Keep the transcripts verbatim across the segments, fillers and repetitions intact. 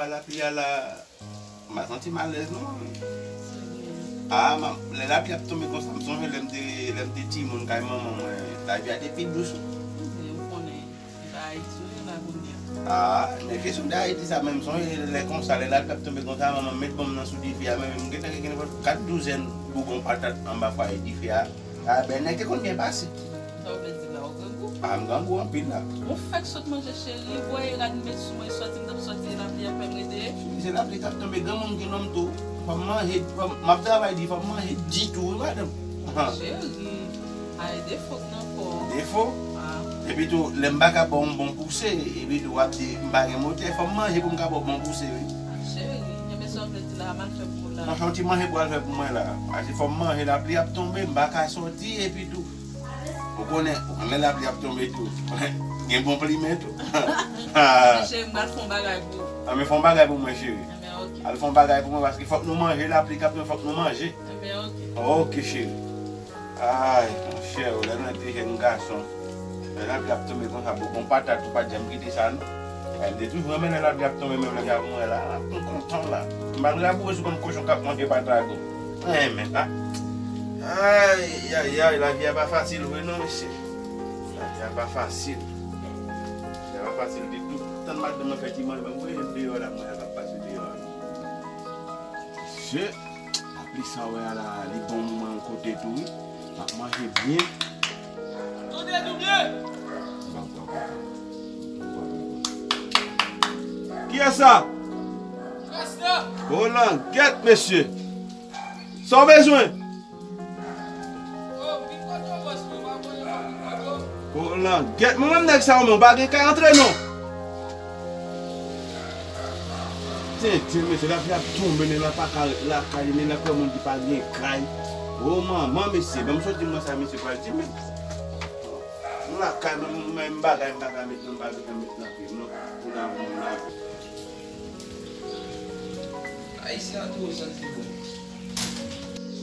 Lapli a la, m pa santi m alèz non. Ah, m, lè lapli ap tonbe konsa, m sonje lè m te, lè m te timoun kay manman mwen, lavi a te pi dous. Ou konnen, se pa Ayiti nou ye la kounye a. Ah, men kesyon de Ayiti sa menm, m sonje lè konsa, lè lapli ap tonbe konsa, manman m met ban m nan sou dife a, men m gentan gen kat douzèn bougon patat anba fwaye dife a. Ah, ben, nèg te konn byen pase. Sa w vle di la, ou grangou? Ah, m grangou anpil la. Ou fèk sot manje, cheri, bwè e rad met sou mwen, sòti m t ap sòti, lapli ap fè m rete. Cheri, se lapli k ap tonbe, granmoun gen nonm tou. Fò m manje, fò m, m ap travay di, fò m manje di tou, wi, madanm. Cheri, ay, defo k nan kò. Defo? Ah. Epi tou, lè m pa ka ba w yon bon pouse, epi tou, w ap di, m pa gen motè, fò m manje pou m ka ba w bon pouse, wi. Ah, cheri, enben sa w vle di la, m al fè pou ou la. Mwen, se yon ti manje pou w al fè pou mwen la. Paske fò m manje, lapli ap tonbe, m pa ka sòti, epi tou, ou konnen, ou konnen lapli ap tonbe tou. Gen bon plimen tou. Men cheri, m pral fè yon bagay pou ou. Ah, men fè yon bagay pou mwen, cheri. Enben, oke. Al fè yon bagay pou mwen, paske fòk nou manje, lapli k ap tonbe, fòk nou manje. Enben, oke. Oke, cheri. Ay, monchè, lè nou te jèn gason, lè lapli ap tonbe konsa, bougon patat, ou pa t janm kite sa, non. Ay, m te toujou renmen lè lapli ap tonbe, menm lè gade mwen la, m kontan la. M pa t raboure sou bann kochon k ap manje patat, non. Mwen renmen sa. Ay, ay, ay, lavi a pa fasil vre non, mesye. Lavi a pa fasil. Lavi a pa fasil ditou. Tann madanm mwen fè ti manje, mwen voye l deyò la, mwen ap pase deyò a. Mesye, lapli sa w wè a la, li ban mwen yon kote tou, wi. M ap manje byen. Tande, double! Kiyès sa? Rasta! Bon, langèt, mesye. Sa w bezwen? Oh, vin kote w, bòs mwen, pa konnen w vin kote w. Oh, langèt, mwen menm nèg sa yo, men w pa gen kay antre non. Tenten, mesye, lapli ap tonbe, nèg la pa ka ret lakay li, nèg la kwè moun ki pa gen kay. Oh, manman, mesye, ban m soti mwen sa, mesye pral di, men. M lakay, men, men, men, bagay, m pa ka met nan, m pa ka met nan pye m non. Pou la, pou la. Ayisyen an tou santi bon.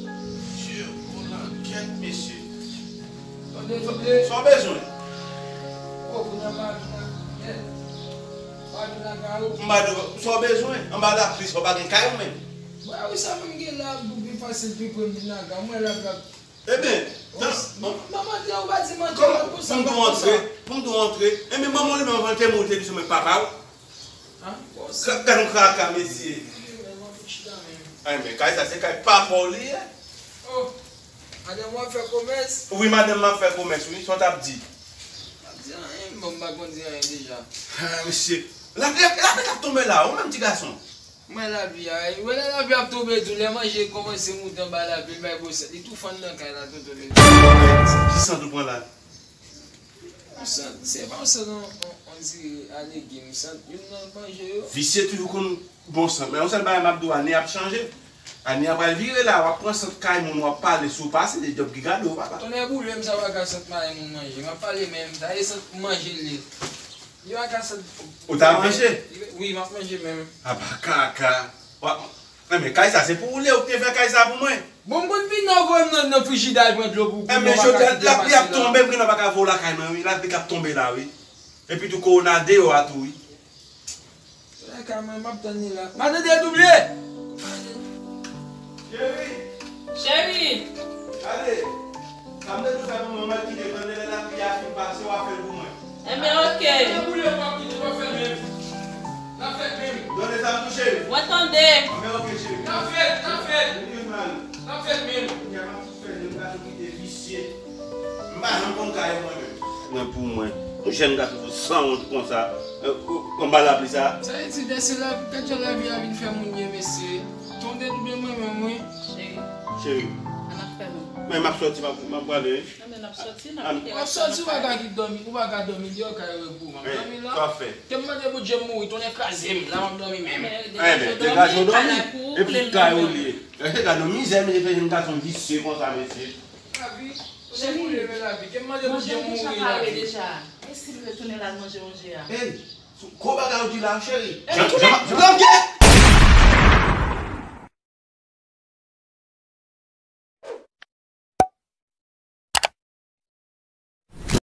Mesye, bon langèt, mesye. Tande, tande. Sa w bezwen? Oh, kounye a m pa vin nan, eh, m pa vin nan kay ou. M pa di w, sa w bezwen? Anba lapli sa w pa gen kay ou menm? Mwen, wi, sa menm gen la, pou pi fasil, pi pre m vin nan kay ou. Mwen la, la. Ebyen, m, m, m mande w, ou pa di mande w konsa, pou m tou antre, pou m tou antre. Ebyen, manman w li menm, anvan l te mouri, te di sou men papa w. Gad yon kaka, mesye. Ay, men kay sa, se kay papa w li ye. Oh, madanm w ap fè komès? Wi, madanm m ap fè komès, wi. Sa w t ap di? M ap di anyen, bon, m pa konn di anyen deja. Ah, mesye. Lapli, lapli k ap tonbe la, ou menm ti gason. Mwen lapli a, ou wè lè lapli ap tonbe tou, lè manje kòmanse moute anba lapli, l bay gwo sant, li tou fann nan kay la, tonton Lili. Ki sant ou pran la? Yon sant, se pa yon sant, on, on, on dire a legim, sant youn nan manje yo. Visye toujou konn bon sant, men yon sèl bagay m ap di w, ane ap chanje. Ane a pral vire la, w ap pran sant kay moun, w ap pale sou pase, se djòb ki gade w, papa. Tonnè boule m, sa pa ka sant kay moun manje, m ap pale menm, sa e sant manje l ye. Yo a ka sot. Ou ta manje? Wi, m ap manje menm. Apa kaka. Wa, men kay sa se pou ou li ye, ou te fè kay sa pou mwen. Bon, m konn vin nan voye m nan, nan frijidè al pran dlo pou, pou... Enben, jodi a, lapli ap tonbe, m gentan pa ka voye w lakay mwen, wi. Lapli k ap tonbe la, wi. Epi tou, kowona deyò a tou, wi. Lakay mwen, m ap tann li la. Madan Dedouble! Cheri! Cheri! Gade! Sa m te tou fè pou mwen, mwen kite, tande lè lapli a fin pase, w a fè l pou mwen. Enben, oke. Mwen boule, w ap kite, w ap fè l menm. N ap fè l menm. Tande sa m tou, cheri. Mwen tande. Enben, oke, cheri. N ap fè l, n ap fè l. N ap fè l menm. Kounye a m ap fè l, m pa tou kite visye. M pa janm konn kay mwen menm. Mwen pou mwen. Yon jèn gason sanwont konsa. Anba lapli sa. Sa vle di, dèske la, gad jan lavi a vin fè moun ye, mesye. Tande nou de mwen menm, wi. Cheri. Cheri. Ann ap fè nou. Men m ap sòti, m ap, m ap prale, wi. Non, men n ap sòti, n ap kite. W ap sòti, ou pa ka kite dòmi, ou pa ka dòmi deyò kay ou pou w ap dòmi la. Sa w ap fè? Te m mande Bondye m mouri, tonnè kraze m, la m ap dòmi menm. Enben, degaje w dòmi. Epi kay ou li ye. Gade yon mizè, mesye, fè jèn gason visye konsa, mesye. Lavi, tonnè boule men lavi. Te m mande Bondye m mouri lavi. E si l retounen la manje manje a? Ey, gwo bagay ou di la, cheri. Jan, jan, jan, jan,